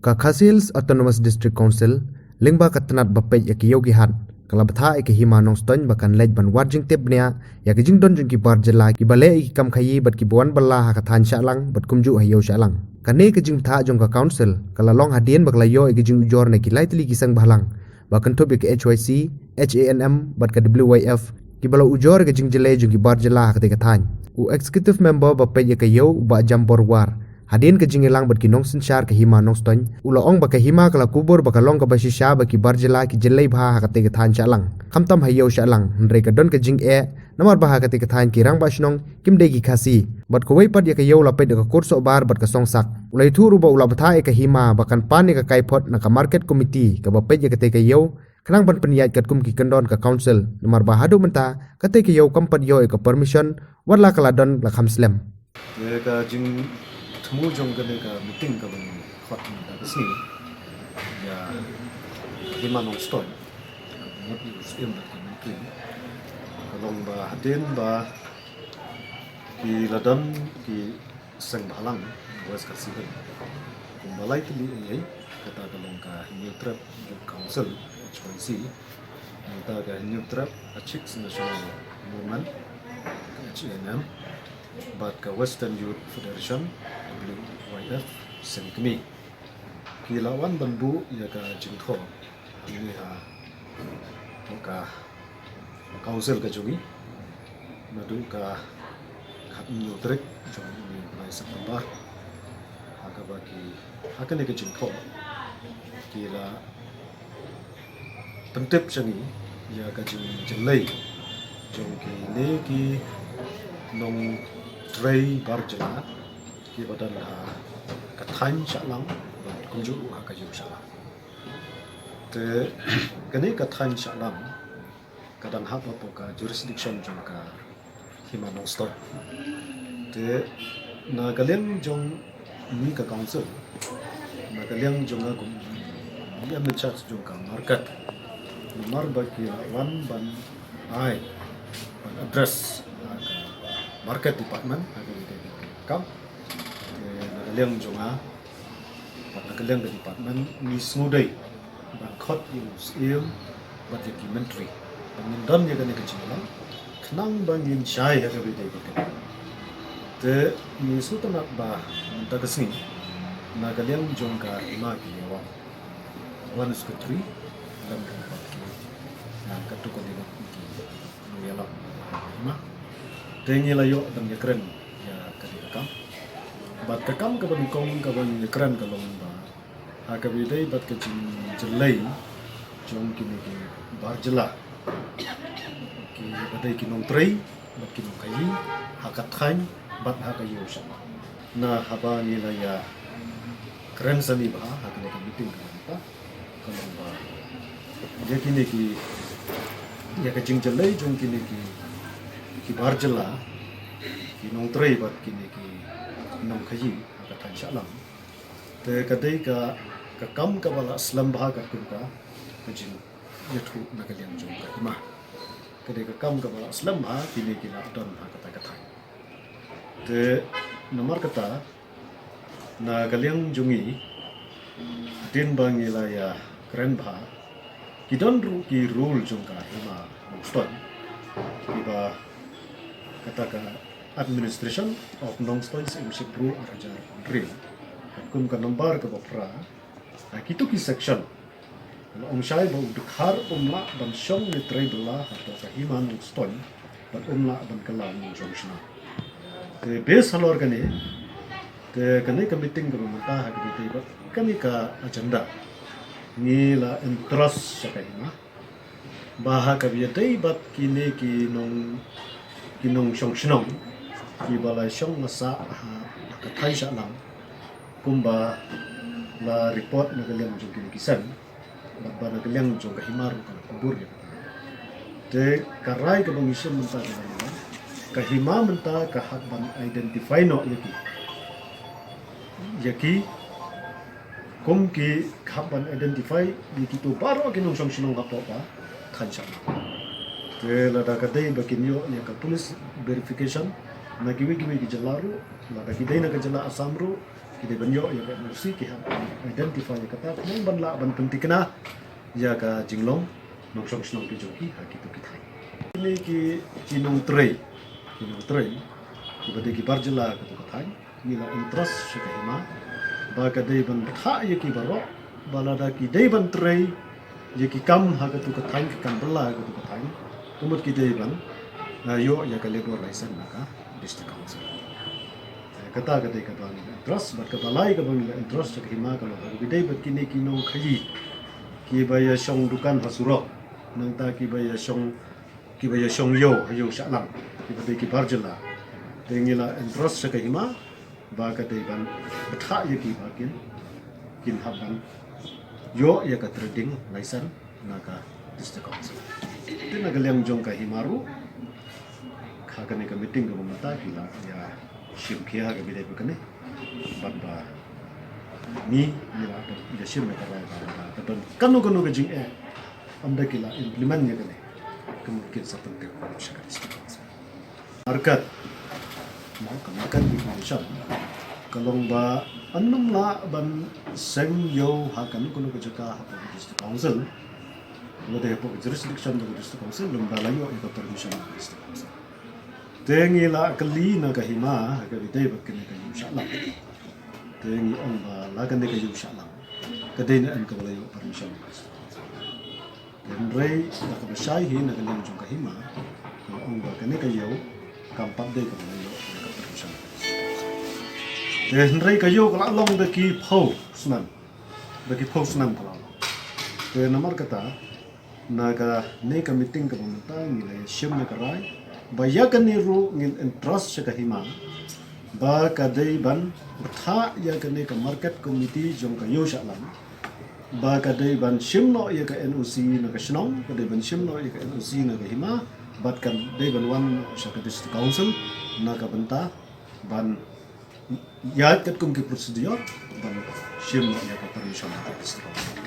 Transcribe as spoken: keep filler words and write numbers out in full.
Ka Khasi Hills Autonomous District Council, lyngba ka tnat ba peit ïa ki ïew ki hat, ka la bthah ïa ka Hima Nongstoiñ ba kan leit ban wad jingtip bniah ïa ka jingdon jong ki bar jylla kiba leh ïa ki kam khaïi bad kiba wan bylla ha ka thaiñ Shahlang bad kumjuh ha ïew Shahlang. Kane ka jingbthah jong ka Council ka la long hadien ba ka la ïoh ïa ka jingujor na ki lai tylli ki seng bhalang ba kynthup ïa ka H Y C, H A N M bad ka W Y F, kiba la ujor ïa ka jingjyllei jong ki bar jylla ha katei ka thaiñ. U Executive Member ba peit ïa ka ïew, u Bah Jambor War, hadien ka jingïalang bad ki nongsynshar ka Hima Nongstoiñ, u la ong ba ka Hima ka la kubur ba ka long kaba shisha ba ki bar jylla ki jyllei bha ha katei ka thaiñ Shahlang, khamtam ha ïew Shahlang, hynrei ka don ka jingeh namar ba ha katei ka thaiñ ki rangbah shnong kim dei ki Khasi. Bad kawei pat ïa ka ïew la peit da ka kur sohbar bad ka song sak. U la ïathuh ruh ba u la bthah ïa ka Hima ba kan pan ïa ka kaiphod na ka Market Committee kaba peit ïa katei ka ïew, khnang ban pynïaid katkum ki kyndon ka Council, namar ba haduh mynta katei ka ïew kam pat ïoh ïa ka permission, wat la ka la don la kham slem. Ïa ka jingthmu jong kane ka meeting kaba ngi khot mynta ka sngi ïa ka Hima Nongstoiñ, ka mut ïa u Syiem bad ki Myntri, ka long ba hadien ba ki la don ki seng bhalang West Khasi Hills kumba lai tylli, ïa kata ka long ka Hynñiewtrep Youth Council, H Y C, nangta ka Hynñiewtrep Achik National Movement, H A N M, bad ka Western Youth Federation, W Y F, seng kmie. Ki la wan ban buh ïa ka jingthoh hangne ha ka Council ka jong ngi naduh ka khathynñiew tarik jong une u bnai September, ha kaba ki, ha kane ka jingthoh ki la pyntip sha ngi ïa ka jingjyllei jong kine ki nongtrei bar jylla kiba don ha ka thaiñ Shahlang bad kumjuh ha ka ïew Shahlang. Te kane ka thaiñ Shahlang ka dang hap hapoh ka jurisdiction jong ka Hima Nongstoiñ. Te na ka liang jong ngi ka Council, na ka liang jong nga kum u M in charge jong ka market, namar ba ki la wan ban ai, ban address ha ka Market Department ha kaba ïadei bad ka kam. Te na ka liang jong nga bad na ka liang ka department, ngi sngewdei ban khot ïa u Syiem bad ïa ki Myntri ba ngin don ïa kane ka jingïalang khnang ba ngin shai ha kaba ïadei bad kane. Te ngi sngewtynnat ba mynta ka sngi na ka liang jong ka Hima ki ïa wan, wan u Secretary lem bad ki, ah, katto katne ki nongïalam ha Hima. Te ngi la ïoh ban ïakren ïa kane ka kam. Bad ka kam kaba nyngkong kaba ngi ïakren ka long ba ha kaba ïadei bad ka jingjyllei jong kine ki bar jylla kiba dei ki nongtrei bad ki nongkhaïi ha ka thaiñ bad ha ka ïew Shahlang. Na haba ngi la ïakren sani bha ha kane ka meeting kaba mynta, ka long ba ïa kine ki, ïa ka jingjyllei jong kine ki, ki bar jylla, ki nongtrei bad kine ki nongkhaïi ha ka thaiñ Shahlang, te ka dei ka, ka kam kaba la slem bha katkum ka, ka jingïathuh na ka liang jong ka Hima. Ka dei ka kam kaba la slem bha kine ki la don ha kata ka thaiñ. Te namar kata, na ka liang jong ngi, hadien ba ngi la ïakren bha, ki don ruh ki rule jong ka Hima Nongstoiñ kiba kata ka Administration of Nongstoiñ Syiemship Rule ar hajar hynriew, katkum ka nambar kaba phra, ha kito ki section la ong shai ba u dkhar um lah ban shong ne trei bylla hapoh ka Hima Nongstoiñ bad um lah ban kylla u nongshong shnong. Te base halor kane, te kane ka meeting kaba mynta ha kaba ïadei bad kane ka agenda, ngi la entrust sha ka Hima ba ha kaba ïadei bad kine ki nong, ki nongshong shnong kiba la shong la sah ha, ha ka thaiñ Shahlang, kumba la report na ka liang jong kine ki seng, bad ba na ka liang jong ka Hima ruh ka la kubur ïa kata. Te ka rai kaba ngi shim mynta ka long ba ka Hima mynta ka hap ban identify noh ïa ki, ïa ki kum ki, ka hap ban identify ïa kito baroh ki nongshong shnong hapoh ka thaiñ Shahlang. Te lada ka dei ba kin ïoh ïa ka police verification na kiwei kiwei ki jylla ruh, lada ki dei na ka jylla Assam ruh, Ki dei ban ïoh ïa ka N O C, ki hap identify ïa kata, khnang ban lah ban pynthikna ïa ka jinglong nongshong shnong ki jong ki ha kito ki thaiñ. Kine ki, ki nongtrei, ki nongtrei kiba dei ki bar jylla ha kato ka thaiñ, ngi la entrust sha ka hima ba ka dei ban bthah ïa ki baroh, ba lada ki dei ban trei ïa ki kam ha kato ka thaiñ, ki kam bylla ha kato ka thaiñ, ka mut ki dei ban, ah, ïoh ïa ka labour license na ka District Council. Eh, kata ka dei kaba ngi la entrust, bad kaba lai kaba ngi la entrust sha ka hima ka long ha kaba dei bad kine ki nongkhaïi kiba ïa shong dukan ha surok, nangta kiba ïa shong, kiba ïa shong ïew ha ïew shah lang, kiba dei ki bar jylla. Te ngi la entrust sha ka hima ba ka dei ban bthah ïa ki ba kin, kin hap ban ïoh ïa ka trading license na ka District Council. Te na ka liang jong ka hima ruh, ha kane ka meeting kaba mynta ki la ïa shim khia ha kaba dei ba kane, bad ba ngi, ngi la ïa shim ïa ka rai ba, ba, ba don kano kano ka jingeh, ynda ki la implement ïa kane, ka mut kin sa pyntip sha ka District Council. Market. Mo, ka market regulation ka long ba ym lah ban seng ïew ha kano kano ka jaka hapoh ka District Council, lada hapoh ka jurisdiction jong ka District Council, lymda la ïoh ïa ka permission ka District Council. Te ngi la kylli na ka hima ha kaba dei bad kane ka ïew shah lang. Te ngi ong ba la kane ka ïew shah lang ka dei ne em kaba la ïoh permission ka District Council. Hynrei da kaba shai hi na ka liang jong ka hima, ka ong ba kane ka ïew kam pat dei kaba la ïoh ïa ka permission. Te hynrei ka ïew ka la long da ki phew snem, da ki phew snem ka la long. Te namar kata, na kane ka meeting kaba mynta ngi la shim ïa ka rai ba ïa kane ruh ngin entrust sha ka hima ba ka dei ban bthah ïa kane ka market committee jong ka ïew shah lang ba ka dei ban shim noh ïa ka N O C na ka shnong, ka dei ban shim noh ïa ka N O C na ka hima, bad ka dei ban wan sha ka District Council na ka bynta ban ïaid katkum ki procedure ban shim noh ïa ka permission na ka District Council.